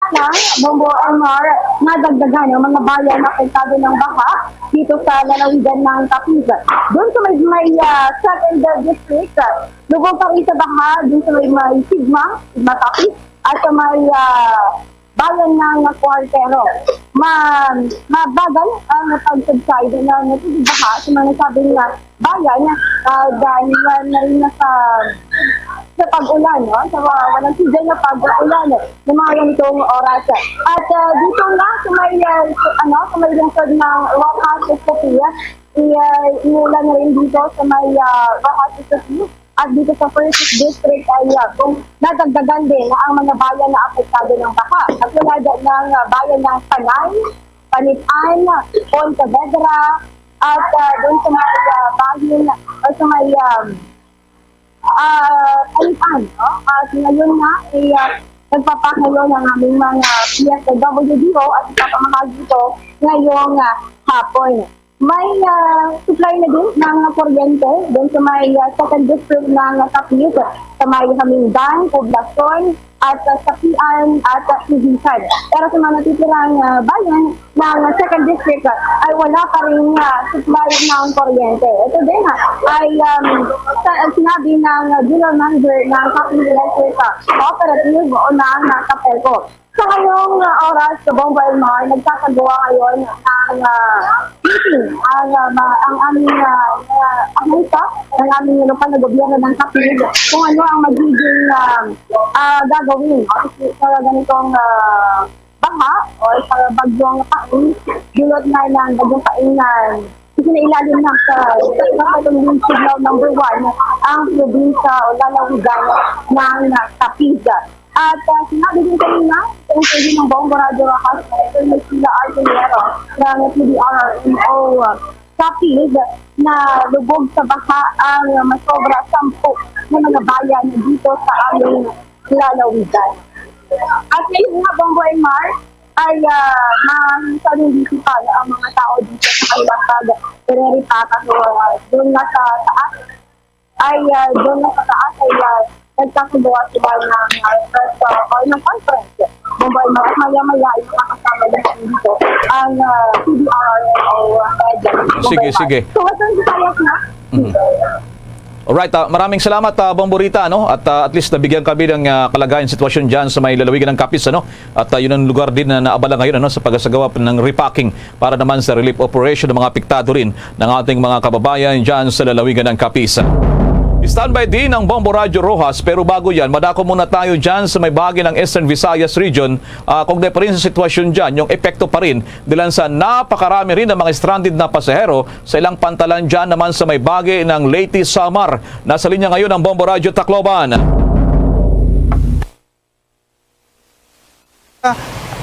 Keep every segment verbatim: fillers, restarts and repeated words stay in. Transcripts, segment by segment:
Lang, Bombo Elmar, nadagdagan ang mga bayan na apektado ng baha dito sa lalawigan ng Capiz. Doon sa may, may ah, second district, ah, lubog pa rin sa baha doon sa may, may Sigma, Sigma Capiz, at sa may ah, bayan ng Cuartero. Ma mabagal ang pag-subside ng tubig baha sa mga nasabing nga bayan, ah, dahil na rin na sa, sa pag-ulan, no? Sa wa- walang tigil na pag-ulan ng mga ganitong oras. At ah, dito nga sa may, ah, sa- ano, sa may lungsod ng Roxas City, ah, i- ah, inulan na rin dito sa may ah, Roxas City at dito sa first district ay ah, kung nadagdagan din ang mga bayan na apektado ng baha. Katulad ng ah, bayan ng Panay, Panitan, Pontevedra, at ah, doon sa may ah, bayan o sa may ah, ah, Panitan, no? At ngayon nga ay ah, nagpapahayo ng aming mga P S W D O at ipapamahagi ito ngayong ah, hapon. May ah, supply na din ng kuryente doon sa may ah, second district ng Capiz, sa may Hamindan, Poblacion, at sa Sapian at sa Ibisan. Pero sa mga natitirang ah, bayan ng second district ah, ay wala pa rin ah, supply ng kuryente. Ito din ah, ay um, sa, sinabi ng ah, general manager ng Capiz Electric ah, Cooperative o ng ah, Capelco. Sa ngayong ah, oras, sa Bombo Elmar, nagkakagawa ngayon ng ah, meeting ang, ah, ma- ang aming ah, ah, ahensya, ang aming lokal na gobyerno ng Capiz kung ano ang magiging ah, ah, gagawin, no? Sa ganitong ah, baha o sa bagyong Paeng, dulot na ng bagyong Paeng na isinailalim na sa Katong Siglaw number one ang probinsya o lalawigan ng ah, Capiz. At ah, sinabi din kanina sa interview ng Bombo Radyo Rojas, Attorney Sheila Artillero ng T D R R M O Capiz na lubog sa baha ang masobra sampu na mga bayan dito sa aming lalawigan. At ngayon nga, Bombo and Mar, ay ah, masasabi dito pa ang mga tao dito sa kanilang pag-repack. So, ah, doon nga sa taas, ay ah, doon nga sa taas ay ah, nagkasubuan sila ng ah, press ah, or ng conference. Bombo and Mar, at maya-maya ay makakasama na dito ang ah, T D R R M O head. Sige, Bombo and Mar. Sige. So, what's on the fire na? Mhm. Alright, ah, maraming salamat, ah, Bombo Rita, ano? At ah, at least nabigyan kami ng ah, kalagayan sitwasyon diyan sa may lalawigan ng Capiz, ano? At ah, yun ang lugar din na naabala ngayon, ano, sa pagsasagawa ng repacking para naman sa relief operation ng mga apektado rin ng ating mga kababayan diyan sa lalawigan ng Capiz. Standby din ang Bombo Radyo Rojas, pero bago yan, madako muna tayo diyan sa may bahagi ng Eastern Visayas Region, ah, kaugnay pa rin sa sitwasyon diyan, yung epekto pa rin dilan sa napakarami rin ng mga stranded na pasahero sa ilang pantalan diyan naman sa may bahagi ng Leyte, Samar. Nasa linya ngayon ang Bombo Radyo Tacloban.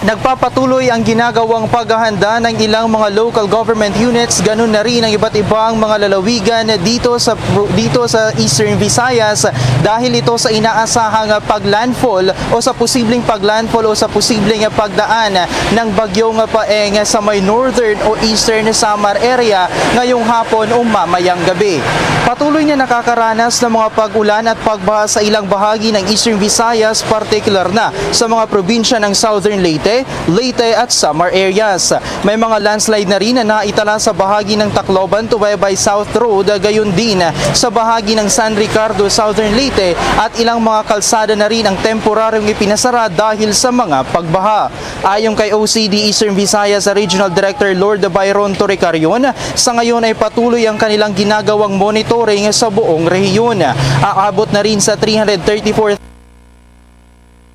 Nagpapatuloy ang ginagawang paghahanda ng ilang mga local government units, ganun na rin ang iba't ibang mga lalawigan dito sa, dito sa Eastern Visayas dahil ito sa inaasahang paglandfall o sa posibleng paglandfall o sa posibleng pagdaan ng bagyong Paeng sa may northern o eastern Samar area ngayong hapon o mamayang gabi. Patuloy na nakakaranas ng mga pag-ulan at pagbaha sa ilang bahagi ng Eastern Visayas, partikular na sa mga probinsya ng Southern Leyte, Leyte at Samar areas. May mga landslide na rin na naitala sa bahagi ng Tacloban to Baybay South Road, gayon din sa bahagi ng San Ricardo, Southern Leyte, at ilang mga kalsada na rin ang temporaryong ipinasara dahil sa mga pagbaha. Ayon kay O C D Eastern Visayas Regional Director Lord Byron Torrecarion, sa ngayon ay patuloy ang kanilang ginagawang monitoring sa buong rehiyon. Aabot na rin sa three hundred thirty-four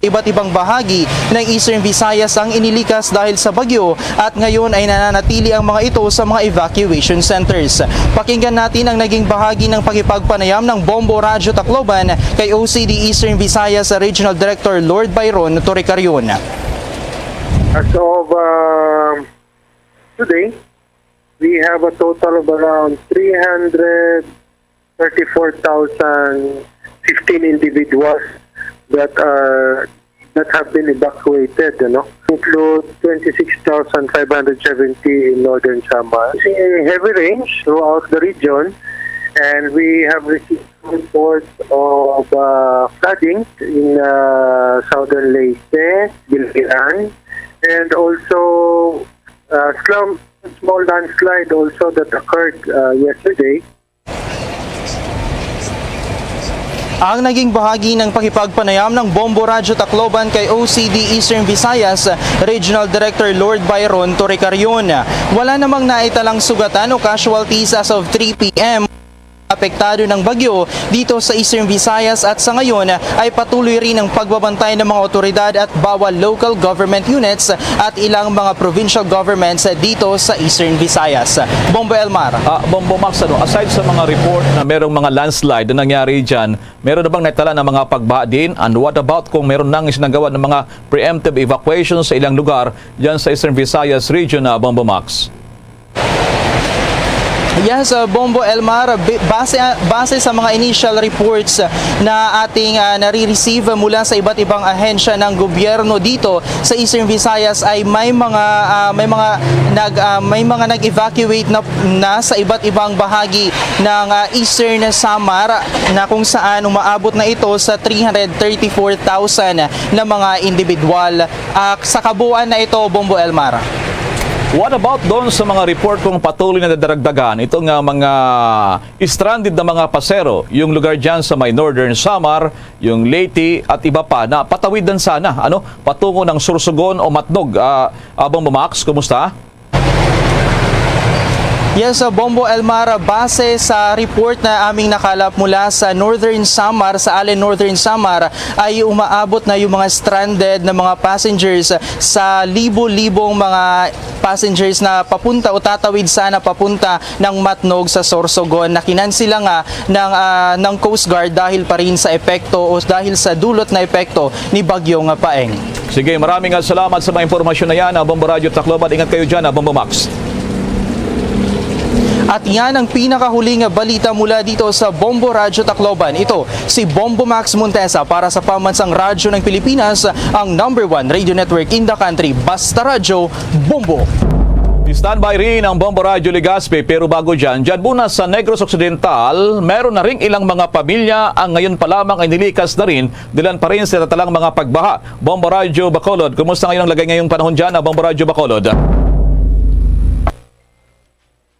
iba't ibang bahagi ng Eastern Visayas ang inilikas dahil sa bagyo at ngayon ay nananatili ang mga ito sa mga evacuation centers. Pakinggan natin ang naging bahagi ng pakipagpanayam ng Bombo Radyo Tacloban kay O C D Eastern Visayas Regional Director Lord Byron Torrecarion. As of um, today, we have a total of around three hundred thirty-four thousand fifteen individuals that are that have been evacuated, you know, include twenty-six thousand five hundred seventy in northern Samar. A heavy rains throughout the region, and we have received reports of uh, flooding in uh, southern Leyte, Biliran, and also uh, slum, small landslide also that occurred uh, yesterday. Ang naging bahagi ng pakipagpanayam ng Bombo Radyo Tacloban kay O C D Eastern Visayas Regional Director Lord Byron Torrecarion. Wala namang naitalang sugatan o casualties as of three p.m. apektado ng bagyo dito sa Eastern Visayas at sa ngayon ay patuloy rin ang pagbabantay ng mga otoridad at bawal local government units at ilang mga provincial governments dito sa Eastern Visayas. Bombo Elmar. Ah, Bombo Max, ano, aside sa mga report na merong mga landslide na nangyari dyan, meron na bang naitala ng mga pagbaha din? And what about kung meron nang isinagawa ng mga preemptive evacuation sa ilang lugar dyan sa Eastern Visayas region na, Bombo Max? Yes, uh, Bombo Elmar, base, base sa mga initial reports na ating uh, nare-receive mula sa iba't ibang ahensya ng gobyerno dito sa Eastern Visayas ay may mga uh, may mga nag uh, may mga nag-evacuate na, na sa iba't ibang bahagi ng uh, Eastern Samar na kung saan umaabot na ito sa three hundred thirty-four thousand na mga individual. Uh, sa kabuuan na ito, Bombo Elmar. What about doon sa mga report kung patuloy na dadaragdagan ito nga mga stranded na mga pasero, yung lugar dyan sa may Northern Samar, yung Leyte at iba pa na patawidan sana ano patungo ng Sorsogon o Matnog? Uh, Bombo Max, kumusta? Yes, uh, Bombo Elmar, base sa report na aming nakalap mula sa Northern Samar, sa Allen Northern Samar, ay umaabot na yung mga stranded na mga passengers sa libo-libong mga passengers na papunta o tatawid sana papunta ng Matnog sa Sorsogon. Nakinan sila nga ng, uh, ng Coast Guard dahil pa rin sa epekto o dahil sa dulot na epekto ni Bagyong Paeng. Sige, maraming salamat sa mga impormasyon na yan, Bombo Radyo Tacloban. Ingat kayo dyan, Bombo Max. At yan ang pinakahuling balita mula dito sa Bombo Radyo Tacloban. Ito si Bombo Max Montesa para sa Pambansang Radyo ng Pilipinas, ang number one radio network in the country. Basta Radyo, Bombo! Standby rin ang Bombo Radyo Legazpi, pero bago dyan, dyan muna sa Negros Occidental, meron na ring ilang mga pamilya ang ngayon pa lamang ay nilikas na rin dilan pa rin sa natalang mga pagbaha. Bombo Radyo Bacolod, kumusta ngayon ang lagay ngayong panahon dyan, Bombo Radyo Bacolod?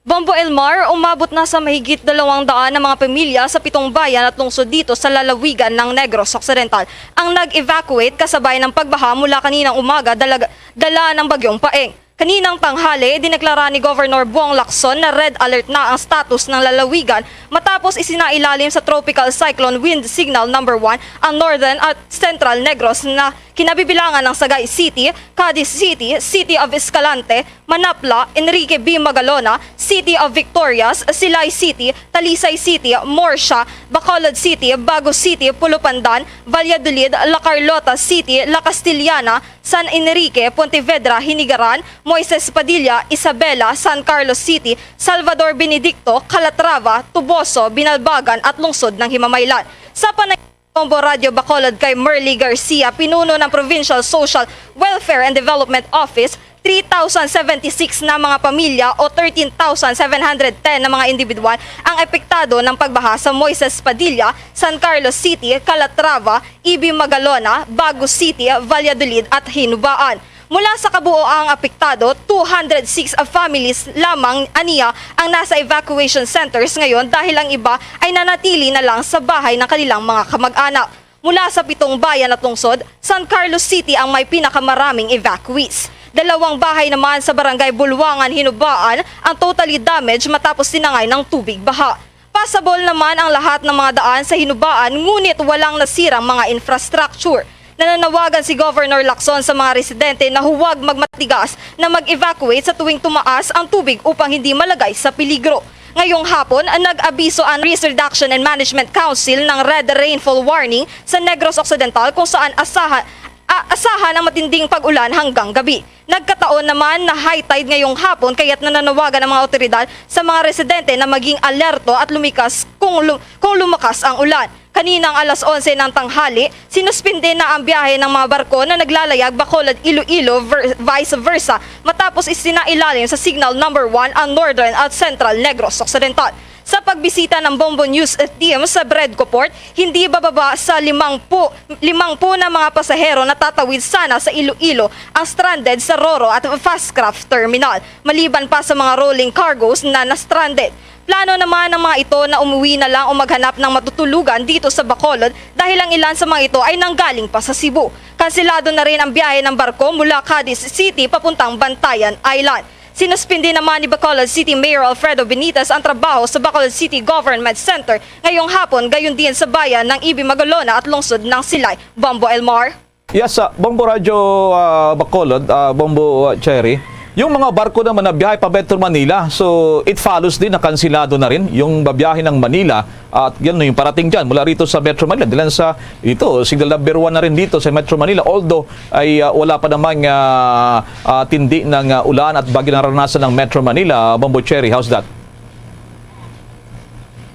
Bombo Elmar, umabot na sa mahigit dalawang daan na mga pamilya sa pitong bayan at lungsod dito sa lalawigan ng Negros Occidental ang nag-evacuate kasabay ng pagbaha mula kaninang umaga dalag- dala ng Bagyong Paeng. Kaninang tanghali, dineklara ni Governor Bong Lacson na red alert na ang status ng lalawigan matapos isinailalim sa Tropical Cyclone Wind Signal number one ang Northern at Central Negros na kinabibilangan ng Sagay City, Cadiz City, City of Escalante, Manapla, Enrique B. Magalona, City of Victorias, Silay City, Talisay City, Murcia, Bacolod City, Bago City, Pulupandan, Valladolid, La Carlota City, La Castellana, San Enrique, Pontevedra, Hinigaran, Moises Padilla, Isabela, San Carlos City, Salvador Benedicto, Calatrava, Toboso, Binalbagan at lungsod ng Himamaylan. Sa panay Bombo Radyo Bacolod kay Merly Garcia, pinuno ng Provincial Social Welfare and Development Office, three thousand seventy-six na mga pamilya o thirteen thousand seven hundred ten na mga individual ang epektado ng pagbaha sa Moises Padilla, San Carlos City, Calatrava, Ibi Magalona, Bago City, Valladolid at Hinubaan. Mula sa kabuoang apektado, two hundred six families lamang aniya ang nasa evacuation centers ngayon dahil ang iba ay nanatili na lang sa bahay ng kanilang mga kamag-anak. Mula sa pitong bayan at lungsod, San Carlos City ang may pinakamaraming evacuees. Dalawang bahay naman sa barangay Bulwangan, Hinubaan ang totally damaged matapos tinangay ng tubig baha. Passable naman ang lahat ng mga daan sa Hinubaan ngunit walang nasirang mga infrastructure. Nananawagan si Governor Lacson sa mga residente na huwag magmatigas na mag-evacuate sa tuwing tumaas ang tubig upang hindi malagay sa peligro. Ngayong hapon, nag-abiso ang Risk Reduction and Management Council ng Red Rainfall Warning sa Negros Occidental kung saan asahan, a- asahan ang matinding pag-ulan hanggang gabi. Nagkataon naman na high tide ngayong hapon kaya't nananawagan ang mga otoridad sa mga residente na maging alerto at lumikas kung, lu- kung lumakas ang ulan. Kaninang alas onse ng tanghali, sinuspinde na ang biyahe ng mga barko na naglalayag Bacolod-Iloilo ver- vice versa matapos isinailalim sa Signal Number One ang Northern at Central Negros Occidental. Sa pagbisita ng Bombo News Team sa Bredco Port, hindi bababa sa limang po, limang po na mga pasahero na tatawid sana sa Iloilo ang stranded sa Roro at Fastcraft Terminal, maliban pa sa mga rolling cargos na na-stranded. Plano naman ng mga ito na umuwi na lang o maghanap ng matutulugan dito sa Bacolod dahil ang ilan sa mga ito ay nanggaling pa sa Cebu. Kanselado na rin ang biyahe ng barko mula Cadiz City papuntang Bantayan Island. Sinuspindi naman ni Bacolod City Mayor Alfredo Benitez ang trabaho sa Bacolod City Government Center ngayong hapon, gayon din sa bayan ng Ibi Magalona at lungsod ng Silay. Bombo Elmar. Yes, ah, Bombo Radyo, ah, Bacolod, ah, Bombo, ah, Cherry. Yung mga barko naman na biyahe pa Metro Manila, so it follows din na kansilado na rin yung babiyahe ng Manila at yan yung parating dyan mula rito sa Metro Manila. Dilan sa ito, signal number one na rin dito sa Metro Manila. Although ay, ah, wala pa namang, ah, ah, tindi ng, ah, ulan at bagyo naranasan ng Metro Manila, Bombo Cherry. How's that?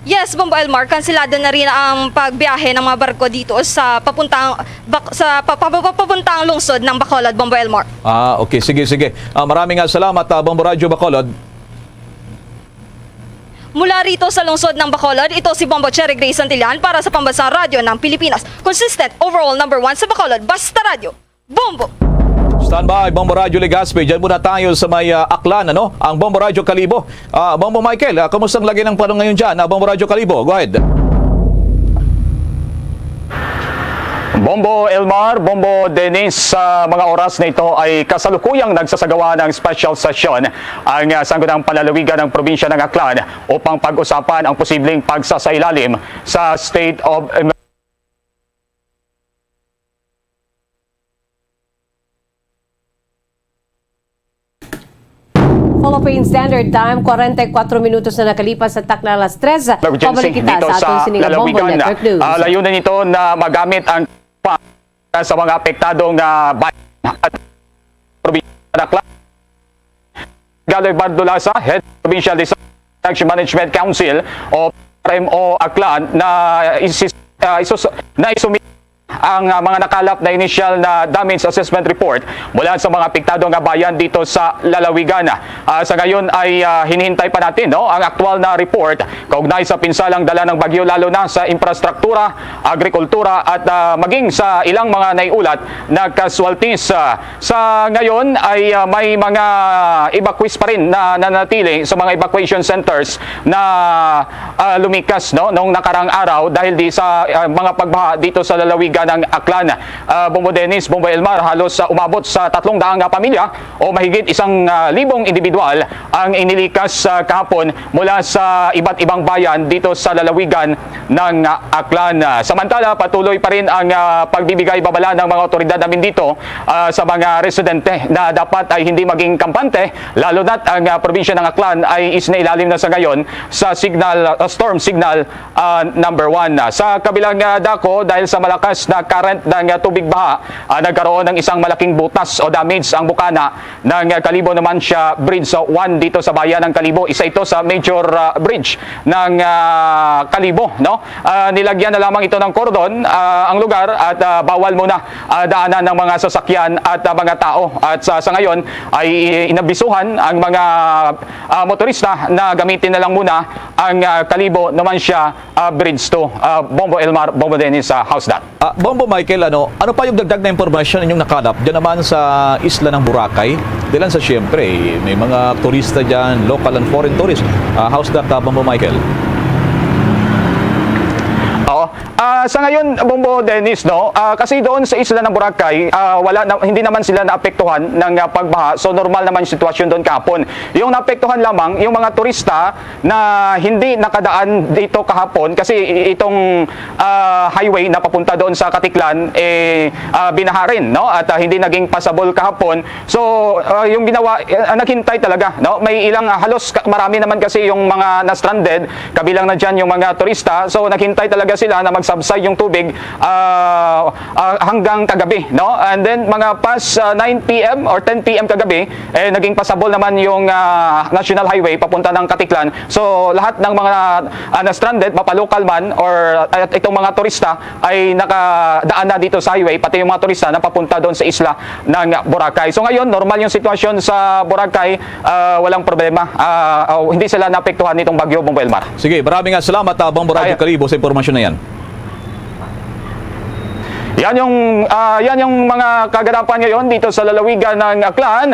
Yes, Bombo Elmar, kansilado na rin ang pagbiyahe ng mga barko dito sa papuntang bak-, sa pa-, pa-, pa-, papuntang lungsod ng Bacolod, Bombo Elmar. Ah, okay. Sige, sige. Ah, maraming, ah, salamat, ah, Bombo Radyo Bacolod. Mula rito sa lungsod ng Bacolod, ito si Bombo Cherry Gray Santillan para sa Pambansang Radyo ng Pilipinas. Consistent, overall number one sa Bacolod, basta radyo. Bombo! Standby, Bombo Radyo Legazpi. Diyan muna tayo sa may, ah, Aklan, ano? Ang Bombo Radyo Kalibo. Ah, Bombo Michael, ah, kumusta ang lagay ng panahon ngayon dyan? Ah, Bombo Radyo Kalibo, go ahead. Bombo Elmar, Bombo Dennis, sa mga oras na ito ay kasalukuyang nagsasagawa ng special session ang, ah, Sangguniang Panlalawigan ng Probinsya ng Aklan upang pag-usapan ang posibleng pagsasailalim sa state of emer- Philippine Standard Time, kwarenta y kuwatro minutos na nakalipas sa takna alas tres. Hello, Jency. Pabalik kita dito sa aton sa sining Bombo lalawigan. Network News. Ah, layunin nito na magamit ang pa-, sa mga apektado nga bayan at probinsya ng Aklan. Galoy Bardolasa, Head Provincial Disaster Action Management Council o R M O Aklan, na isis-, ah, isus-, na isumi ang, ah, mga nakalap na initial na damage assessment report mula sa mga apektado nga bayan dito sa lalawigan. Ah, sa ngayon ay, ah, hinihintay pa natin, no, ang aktual na report kaugnay sa pinsalang dala ng bagyo, lalo na sa infrastruktura, agrikultura at, ah, maging sa ilang mga naiulat na casualties. Ah, sa ngayon ay, ah, may mga evacuees pa rin na nanatili sa mga evacuation centers na, ah, lumikas, no, noong nakarang araw dahil di sa, ah, mga pagbaha dito sa lalawigan ng Aklan. Ah, Bombo Dennis, Bombo Elmar, halos, ah, umabot sa tatlong daang nga pamilya o mahigit isang, ah, libong individual ang inilikas, ah, kahapon mula sa iba't ibang bayan dito sa lalawigan ng, ah, Aklan. Ah, samantala, patuloy pa rin ang, ah, pagbibigay babala ng mga otoridad namin dito, ah, sa mga residente na dapat ay hindi maging kampante, lalo na't ang, ah, probinsya ng Aklan ay isinailalim na sa ngayon sa signal, ah, storm signal, ah, number one. Ah, sa kabilang, ah, dako, dahil sa malakas na current ng, ah, tubig baha, ah, nagkaroon ng isang malaking butas o damage ang bukana ng, ah, Kalibo Numancia Bridge one dito sa bayan ng Kalibo. Isa ito sa major, ah, bridge ng, ah, Kalibo, no? Ah, nilagyan na lamang ito ng kordon, ah, ang lugar at, ah, bawal muna, ah, daanan ng mga sasakyan at, ah, mga tao. At sa, sa ngayon ay inabisuhan ang mga, ah, motorista na gamitin na lang muna ang, ah, Kalibo Numancia, ah, Bridge two. Ah, Bombo Elmar, Bombo Dennis, ah, how's that? Ah, Bombo Michael, ano, ano pa yung dagdag na impormasyon inyong nakalap dyan naman sa isla ng Boracay? Dilan sa siyempre, eh, may mga turista dyan, local and foreign tourists. Ah, how's that, ah, Bombo Michael? Oo. Ah, sa ngayon, Bombo Dennis, no? Ah, kasi doon sa isla ng Boracay, ah, wala na, hindi naman sila naapektuhan ng, ah, pagbaha. So, normal naman yung sitwasyon doon kahapon. Yung naapektuhan lamang, yung mga turista na hindi nakadaan dito kahapon kasi i-, itong, ah, highway na papunta doon sa Caticlan, eh, ah, binaha rin, no? At, ah, hindi naging passable kahapon. So, ah, yung ginawa, eh, ah, naghintay talaga, no? May ilang, ah, halos ka-, marami naman kasi yung mga na-stranded, kabilang na dyan yung mga turista. So, naghintay talaga sila na mag-subside yung tubig, ah, ah, hanggang kagabi, no? And then, mga past, ah, nine p m or ten p m kagabi, eh, naging pasabol naman yung, ah, National Highway papunta ng Caticlan. So, lahat ng mga, ah, na-stranded, mapalokal man, or, ah, itong mga turista, ay nakadaan na dito sa highway, pati yung mga turista na papunta doon sa isla ng Boracay. So, ngayon, normal yung sitwasyon sa Boracay, ah, walang problema. Ah, oh, hindi sila naapektuhan nitong bagyo, Bombo Elmar. Sige, maraming nga salamat, ah, Bombo Radyo Ay- Kalibo, sa impormasyon na yan. Yan yung, ah, yan yung mga kaganapan ngayon dito sa lalawigan ng Aklan.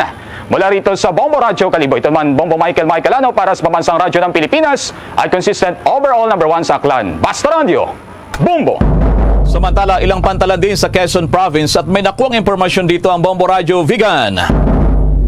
Mula rito sa Bombo Radyo Kalibo, ito naman Bombo Michael Michaelano para sa Pambansang Radyo ng Pilipinas at consistent overall number one sa Aklan. Basta Radyo, Bombo! Samantala, ilang pantalan din sa Quezon Province at may nakuwang impormasyon dito ang Bombo Radyo Vigan.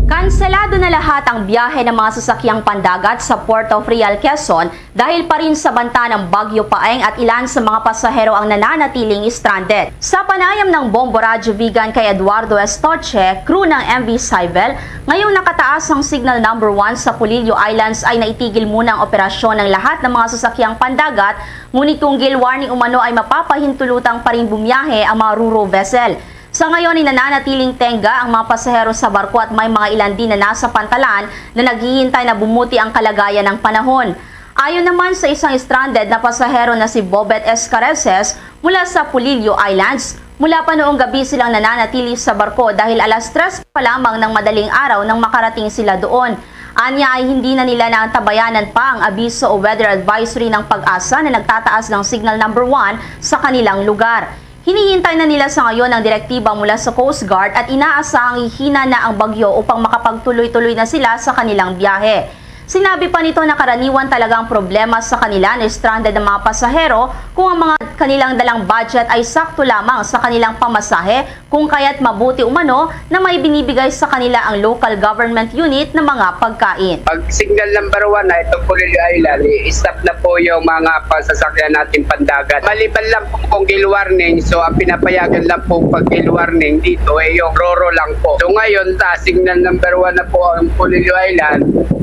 Kanselado na lahat ang biyahe ng mga sasakyang pandagat sa Port of Real, Quezon dahil pa rin sa banta ng Bagyo Paeng at ilan sa mga pasahero ang nananatiling stranded. Sa panayam ng Bombo Radyo Vigan kay Eduardo Estoche, crew ng M V Saivel, ngayong nakataas ang signal number one sa Polillo Islands ay naitigil muna ang operasyon ng lahat ng mga sasakyang pandagat, ngunit kung gale warning umano ay mapapahintulutang pa rin bumiyahe ang mga ro-ro vessel. Sa ngayon ay nananatiling tenga ang mga pasahero sa barko at may mga ilan din na nasa pantalan na naghihintay na bumuti ang kalagayan ng panahon. Ayon naman sa isang stranded na pasahero na si Bobet Escareses mula sa Polillo Islands, mula pa noong gabi silang nananatili sa barko dahil alas tres pa lamang ng madaling araw nang makarating sila doon. Anya ay hindi na nila naantabayanan pa ang abiso o weather advisory ng PAGASA na nagtataas ng signal number one sa kanilang lugar. Hinihintay na nila sa ngayon ang direktiba mula sa Coast Guard at inaasahang hihina na ang bagyo upang makapagtuloy-tuloy na sila sa kanilang biyahe. Sinabi pa nito na karaniwan talaga ang problema sa kanila na stranded ang mga pasahero kung ang mga kanilang dalang budget ay sakto lamang sa kanilang pamasahe, kung kaya't mabuti umano na may binibigay sa kanila ang local government unit na mga pagkain. Pag signal number one na itong Polillo Island, i-stop na po yung mga pasasakyan natin pandagat. Maliban lang po kung gale warning, so ang pinapayagan lang po pag gale warning dito ay yung ro-ro lang po. So ngayon, ta, signal number one na po ang Polillo Island,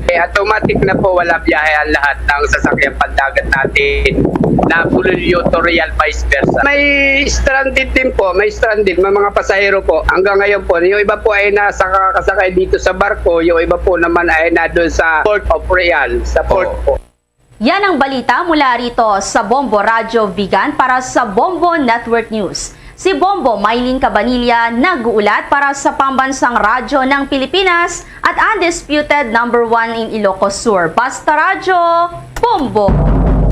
eh, automatic na po wala biyahe ang lahat ng sasakyang pandagat natin na Polillo to Real, vice versa. May stranded din po, may stranded, may mga pasahero po. Hanggang ngayon po, yung iba po ay nasa kakasakay dito sa barko, yung iba po naman ay na doon sa Port of Real, sa port po. Yan ang balita mula rito sa Bombo Radyo Vigan para sa Bombo Network News. Si Bombo Mylene Cabanilla nag-uulat para sa Pambansang Radyo ng Pilipinas at undisputed number one in Ilocos Sur. Basta Radyo, Bombo!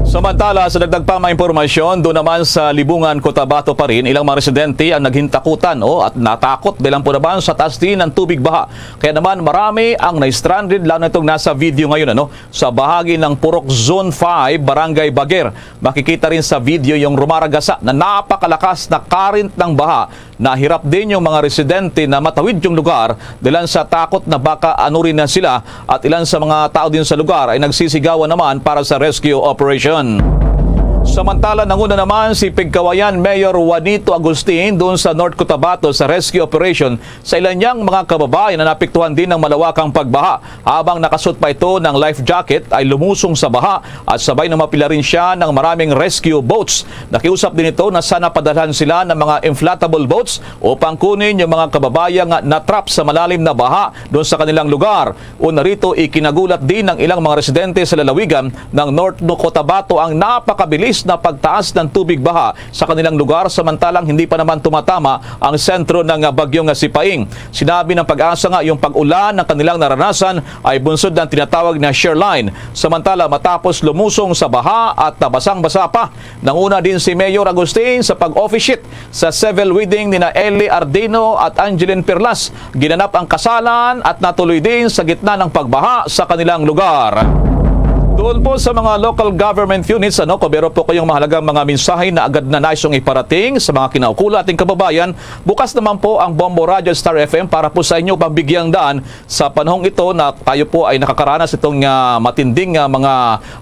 Samantala, sa dagdag pa mga impormasyon, doon naman sa Libungan, Cotabato pa rin, ilang mga residente ang naghintakutan, oh, at natakot dahil po naman sa taas din ng tubig baha. Kaya naman marami ang na-stranded, lalo na itong nasa video ngayon, ano, sa bahagi ng Purok Zone five, Barangay Baguer. Makikita rin sa video yung rumaragasa na napakalakas na current ng baha. Nahirap din yung mga residente na matawid yung lugar dahil sa takot na baka anurin na sila, at ilan sa mga tao din sa lugar ay nagsisigawan naman para sa rescue operation. Samantala, nanguna naman si Pigkawayan Mayor Juanito Agustin doon sa North Cotabato sa rescue operation sa ilan niyang mga kababayan na naapektuhan din ng malawakang pagbaha. Habang nakasuot pa ito ng life jacket, ay lumusong sa baha at sabay na mapila rin siya ng maraming rescue boats. Nakiusap din ito na sana padalhan sila ng mga inflatable boats upang kunin yung mga kababayan nga natrap sa malalim na baha doon sa kanilang lugar. Una rito, ikinagulat din ng ilang mga residente sa lalawigan ng North Cotabato ang napakabilis na pagtaas ng tubig baha sa kanilang lugar, samantalang hindi pa naman tumatama ang sentro ng, ah, bagyong, ah, Sipaing. Sinabi ng PAGASA nga yung pag-ulan na kanilang naranasan ay bunsod ng tinatawag na shear line. Samantala, matapos lumusong sa baha at nabasang-basa pa, nanguna din si Mayor Agustin sa pag-officiate sa civil wedding nina Eli Ardino at Angeline Perlas. Ginanap ang kasalan at natuloy din sa gitna ng pagbaha sa kanilang lugar. Doon po sa mga local government units, ano, kung meron po kayong mahalagang mga mensahe na agad na nais yung iparating sa mga kinaukulan ating kababayan, bukas naman po ang Bombo Radyo Star F M para po sa inyo, pambigyang daan sa panahong ito na tayo po ay nakakaranas itong, ah, matinding, ah, mga,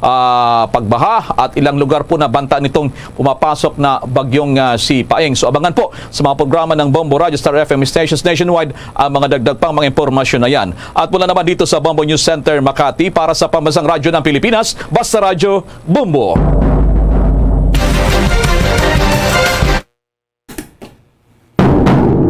ah, pagbaha at ilang lugar po na banta nitong pumapasok na bagyong, ah, Sipaing. So, abangan po sa mga programa ng Bombo Radyo Star F M stations nationwide ang mga dagdag pang mga impormasyon na yan. At mula naman dito sa Bombo News Center, Makati, para sa Pambansang Radyo ng Pilipinas, Basta Radyo, Bombo!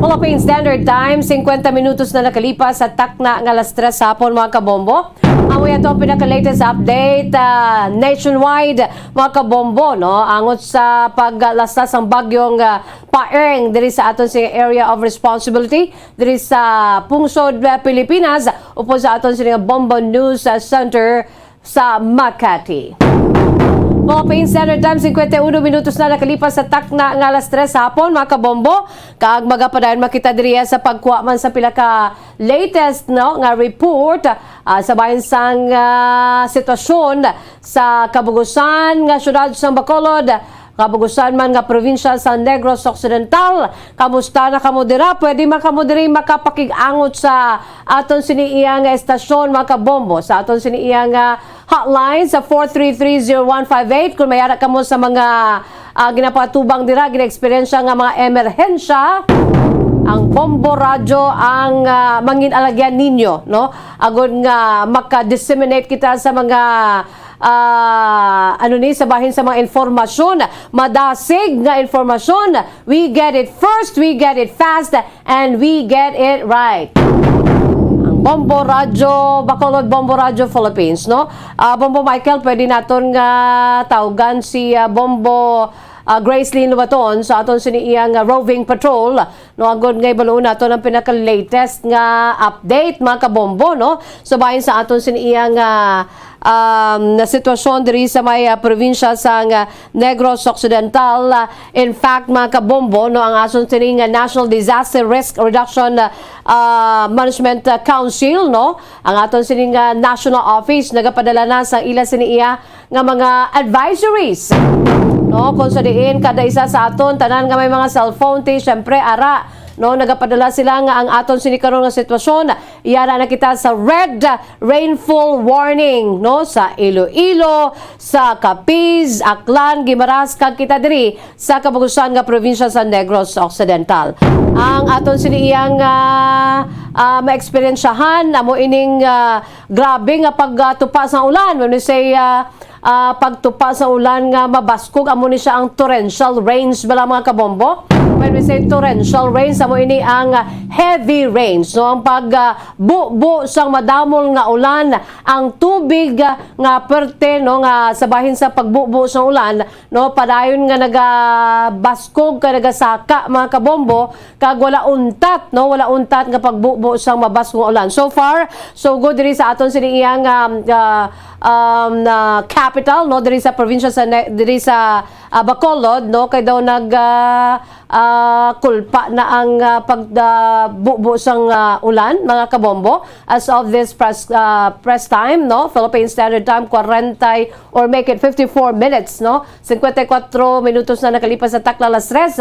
Philippine Standard Time, singkwenta minutos na nakalipas sa takna nga alas tres sa hapon, mga kabombo. Amo yato ang pinaka-latest update, ah, nationwide, mga kabombo, no? Angot sa paglastas sang bagyong, ah, Paeng diri sa aton sing area of responsibility, diri sa pungsod, ah, Pilipinas, upod sa aton sini nga Bombo News, ah, Center sa Makati. Philippine Standard Time, singkwenta y uno minutos na nakalipas sa takna nga alas tres sa hapon, mga kabombo. Kag magapadayon man kita diriya sa pagkuha man sa pila ka latest, no, nga report, ah, sa bahin sang, ah, sitwasyon sa kabugusan nga syudad sang Bacolod, kabugusan man nga probinsya sa Negros Occidental. Kamusta na kamo dira? Pwede man kamo diri makapakig-angot sa aton sini iya nga estasyon, mga kabombo, sa aton sini iya nga hotline sa four three three zero one five eight. Kung may ara kamo sa mga, ah, ginapatubang dira, gina-eksperyensya nga mga emerhensya, ang Bombo Radyo ang, ah, mangin alagyan ninyo, no? Agod nga maka-disseminate kita sa mga, ah, ano ni, sa bahin sa mga informasyon, madasig nga informasyon. We get it first, we get it fast, and we get it right. Ang Bombo Radyo Bacolod, Bombo Radyo Philippines, no? Ah, Bombo Michael, pwede naton nga tawgan si, ah, Bombo, ah, Gracelyn Lubaton sa aton sini iyang, ah, roving patrol, no? Agod nga ibaluon naton ang pinaka-latest nga update, mga kabombo, no? So, bahin sa aton sini iyang, ah, um, na sitwasyon diri sa may, ah, probinsya sang, ah, Negros Occidental. Ah, in fact, mga kabombo, no, ang aton sining, ah, National Disaster Risk Reduction, ah, ah, Management, ah, Council, no, ang aton sining, ah, National Office nagapadala na sa ila sini iya nga mga advisories, no, kung sa diin kada isa sa aton tanan nga may mga cellphone, ti, syempre, ara, no, nagapadala sila nga ang aton sini karon nga sitwasyon, yara na kita sa red rainfall warning, no, sa Iloilo, sa Capiz, Aklan, Guimaras, kag kita diri sa kabugusan nga probinsya sa Negros Occidental. Ang aton sini iyang, ah, ah, maeksperiensyahan, amo ining, ah, grabe nga pagtupa sa ulan. When we say, ah, ah, pagtupa sa ulan nga mabaskog, amo ni siya ang torrential rains bala, mga kabombo. When we say torrential rains, amo ini ang heavy rains, no? Ang pag, ah, bubo sang madamol nga ulan, ang tubig, ah, nga perte, no, nga sa bahin sa pagbubo sa ulan, no, padayon nga nagabaskog ka, nagasaka, mga kabombo, kag wala untat, no, wala untat nga pagbubo sang mabaskog nga ulan. So far, so good diri sa aton sini iyang, um, uh, um, uh, capital, no, diri sa probinsya sa Ne-, diri sa, uh, Bacolod, no, kay daw nag, uh, ah, kulpa na ang, ah, pag, ah, bubo sang, ah, ulan, mga kabombo. As of this press, ah, press time, no, Philippine Standard Time, forty or make it fifty-four minutes, no, cincuenta y cuatro minutos na nakalipas sa takna alas tres.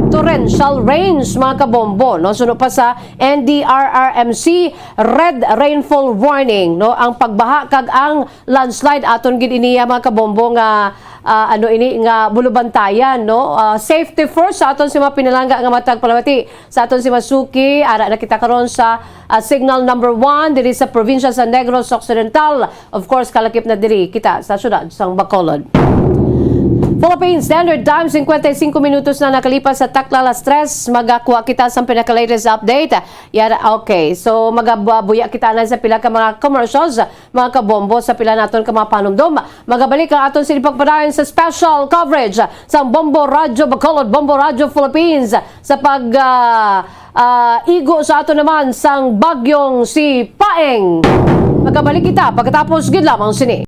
Torrential rains, mga kabombo, no, suno pa sa N D R R M C red rainfall warning, no, ang pagbaha kag ang landslide. Aton gid iniya, mga kabombo, nga, ah, ano ini nga bulubantayan, no? Ah, safety first sa aton si mga pinalangga nga matag palamati sa aton si masuki. Ara na kita karon sa, ah, signal number one diri sa probinsya sa Negros Occidental. Of course, kalakip na diri kita sa syudad sang Bacolod. Philippine Standard Time, cincuenta y cinco minutos na nakalipas sa takna alas tres. Magakuha kita sa pinaka-latest update. Yara, okay. So, magabuya kita na sa pila ka mga commercials, mga kabombo, sa pila naton ka mga panumdom. Magabalik ang aton sini pagpadayon sa special coverage sa Bombo Radyo Bacolod, Bombo Radyo Philippines, sa pag, ah, ah, igo sa aton naman sang bagyong si Paeng. Magabalik kita pagkatapos gid lamang sini.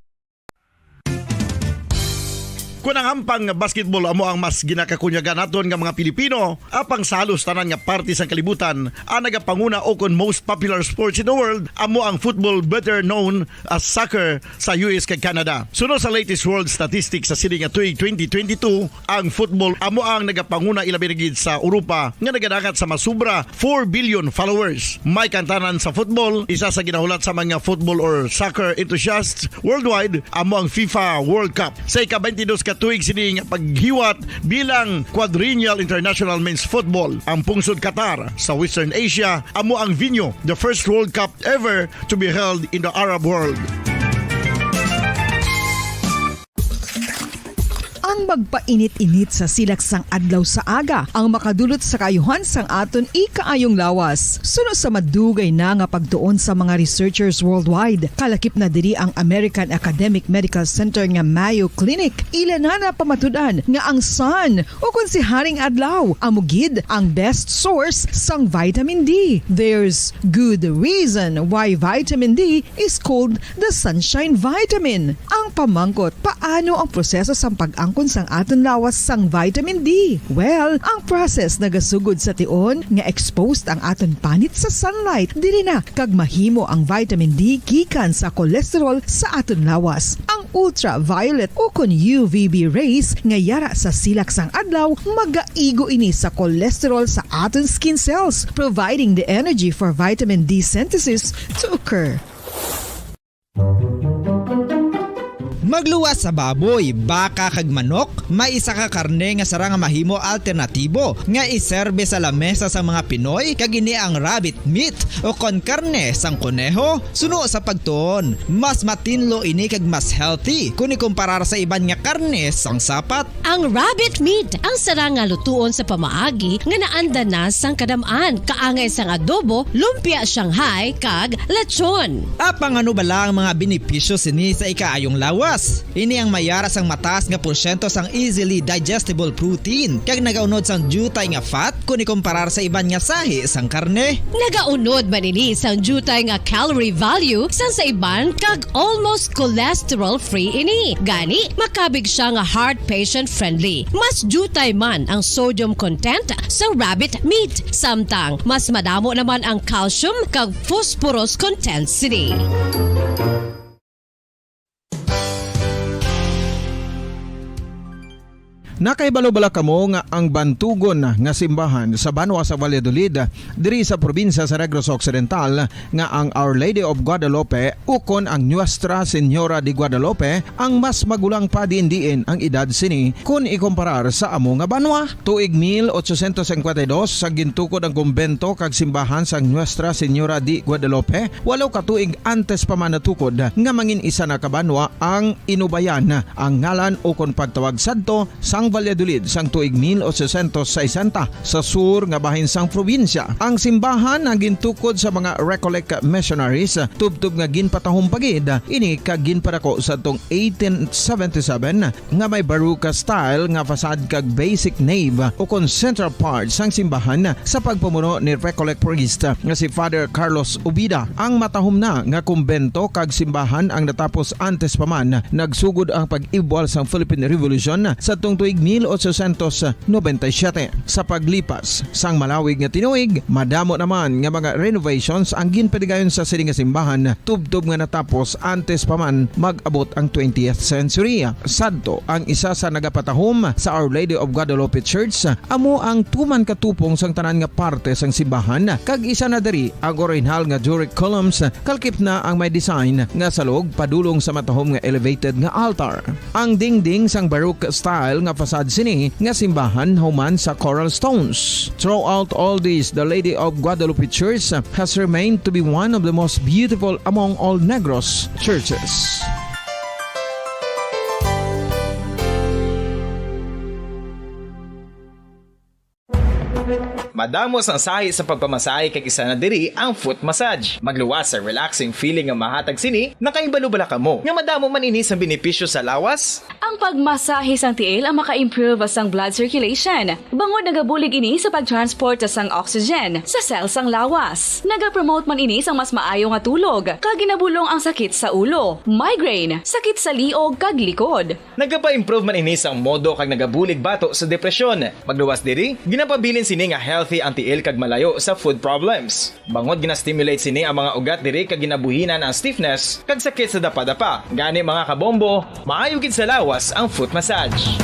Kun ang hampang nga basketball amo ang mas ginakakunyagan naton nga mga Pilipino, apang sa halos tanan nga parte sang kalibutan, ang nagapanguna o kon most popular sports in the world amo ang football, better known as soccer, sa U S kag Canada. Suno sa latest world statistics sa sini nga tuig twenty twenty-two, ang football amo ang nagapanguna, ilabi na gid sa Europa, nga nagadangat sa masubra four billion followers. May kantanan sa football, isa sa ginahulat sa mga football or soccer enthusiasts worldwide amo ang FIFA World Cup. Sa ika-twenty-dos ka tuig sini nga paghiwat bilang Quadrennial International Men's Football, ang pungsod Qatar sa Western Asia amo ang venue, the first World Cup ever to be held in the Arab world. Ang magpainit-init sa silak sang adlaw sa aga ang makadulot sa kaayuhan sang aton ikaayong lawas. Suno sa madugay na nga pagtuon sa mga researchers worldwide, kalakip na diri ang American Academic Medical Center nga Mayo Clinic, ila na napamatud-an nga ang sun, o kon si Haring Adlaw, amo gid ang best source sang vitamin D. There's good reason why vitamin D is called the sunshine vitamin. Ang pamangkot, paano ang proseso sang pag-angkon sang aton lawas sang vitamin D? Well, ang process nagasugod sa tion nga exposed ang aton panit sa sunlight. Diri na kag mahimo ang vitamin D gikan sa cholesterol sa aton lawas. Ang ultraviolet o kon U V B rays nga yara sa silak sang adlaw magaigo ini sa cholesterol sa aton skin cells, providing the energy for vitamin D synthesis to occur. Magluwas sa baboy, baka, kag manok, may isa ka karne nga sarang nga mahimo alternatibo nga iserbe sa lamesa sang mga Pinoy, kag ini ang rabbit meat o kon karne sang koneho. Suno sa pagtuon, mas matinlo ini kag mas healthy kon ikumparar sa iban nga karne sang sapat. Ang rabbit meat ang sarang nga lutuon sa pamaagi nga naanda na sang kadam-an, kaangay sang adobo, lumpia Shanghai, kag lechon. Apang ano bala ang mga benepisyo sini sa ikaayong lawas? Ini ang mayara sang mataas nga porsyento sang easily digestible protein, kag nagaunod sang diutay nga fat kon ikumparar sa iban nga sahi sang karne. Nagaunod man ini sang diutay nga calorie value sang sa iban, kag almost cholesterol-free ini. Gani, makabig siya nga heart patient-friendly. Mas diutay man ang sodium content sa rabbit meat, samtang mas madamo naman ang calcium kag phosphorus content sini. Nakahibalo bala kamo nga ang bantugon nga simbahan sa banwa sa Valladolid, diri sa probinsya sa Negros Occidental, nga ang Our Lady of Guadalupe ukon ang Nuestra Señora de Guadalupe ang mas magulang pa diin-diin ang edad sini kon ikumparar sa amo nga banwa? Tuig mil ochocientos cincuenta y dos, sa gintukod ang kumbento kag simbahan sang Nuestra Señora de Guadalupe, walo ka tuig antes pa man natukod nga mangin isa na ka banwa ang Inubayan, ang ngalan ukon pagtawag sadto sang Valladolid sang tuig mil ochocientos sesenta, sa sur nga bahin sang probinsya. Ang simbahan ang gintukod sa mga Recollect missionaries, tubtob nga ginpatahom pa gid ini kag ginpadako sadtong eighteen seventy-seven, nga may Baroque style nga facade kag basic nave ukon central part sang simbahan sa pagpamuno ni Recollect priest nga si Father Carlos Ubida. Ang matahom na nga kumbento kag simbahan ang natapos antes pa man nagsugod ang pag-ibwal sang Philippine Revolution sadtong tuig mil ochocientos noventa y siete. Sa paglipas sang malawig nga tinuig, madamo naman nga mga renovations ang ginpadigayon sa sini nga simbahan, tubtob nga natapos antes pa man mag-abot ang twentieth century. Sadto, ang isa sa nagapatahom sa Our Lady of Guadalupe Church amo ang tuman katupong sang tanan nga parte sang simbahan, kag isa na diri ang orihinal nga Doric columns, kalkip na ang may design nga salog padulong sa matahom nga elevated nga altar. Ang dingding sang Baroque style nga facade sini nga simbahan human sa coral stones. Throughout all this, the Lady of Guadalupe Church has remained to be one of the most beautiful among all Negros churches. Madamo sang sahi sa pagpamasahe, kag isa na diri ang foot massage. Magluwas sa relaxing feeling nga mahatag sini. Nakahibalo bala kamo nga madamo man ini sang benepisyo sa lawas? Ang pagmasahe sang tiil ang maka-improve sang blood circulation, bangod nagabulig ini sa pag-transport sang oxygen sa cell sang lawas. Nagapromote man ini sang mas maayo nga tulog, kag ginabulong ang sakit sa ulo, migraine, sakit sa liog, kag likod. Nagapa-improve man ini sang modo kag nagabulig bato sa depresyon. Magluwas diri, ginapabilin sini nga healthy ang tiil kag malayo sa foot problems. Bangod gina-stimulate sini ang mga ugat diri kag ginabuhinan ang stiffness kag sakit sa dapadapa. Gani, mga kabombo, maayo gid sa lawas ang foot massage.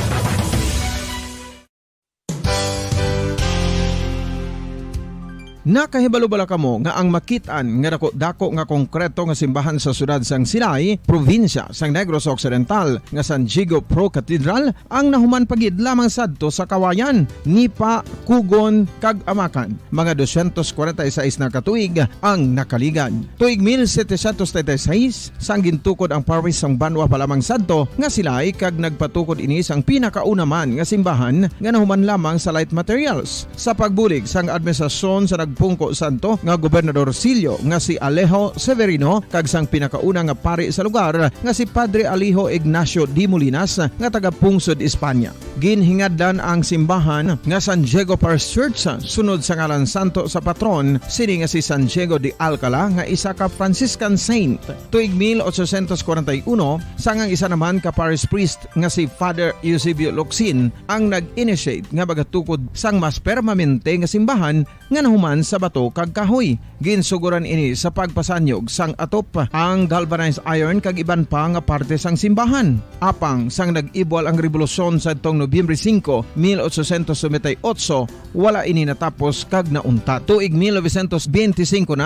Nakahibalo bala kamo nga ang makit-an nga dako-dako nga konkreto nga simbahan sa siyudad sang Silay, probinsya sang Negros Occidental, nga San Diego Pro Cathedral, ang nahuman pa gid lamang sadto sa kawayan, nipa, kugon, kag amakan? Mga dosyentos kwarenta y seis na ka tuig ang nakaligad. Tuig mil setecientos treinta y seis, sang gintukod ang parish sang banwa pa lamang sadto nga Silay, kag nagpatukod ini sang pinakauna man nga simbahan nga nahuman lamang sa light materials. Sa pagbulig sang administrasyon sa nagpungko sadto nga Gobernador Sillo nga si Alejo Severino kag sang pinakauna nga pari sa lugar nga si Padre Alejo Ignacio de Molinas nga taga-pungsod Espanya. Ginhingadlan ang simbahan nga San Diego Parish Church sunod sa ngalan santo sa patron sini nga si San Diego de Alcala nga isa ka Franciscan saint. Tuig mil ochocientos kwarenta y uno, sang ang isa naman ka parish priest nga si Father Eusebio Locsin ang nag-initiate nga magatukod sang mas permanente nga simbahan nga nahuman sa bato kag kahoy. Ginsuguran ini sa pagpasanyog sang atop, ang galvanized iron kag iban pa nga parte sang simbahan. Apang sang nag-ibwal ang rebolusyon sadtong Nobyembre singko, mil ochocientos noventa y ocho, wala ini natapos kag nauntat. Tuig mil novecientos benti singko na,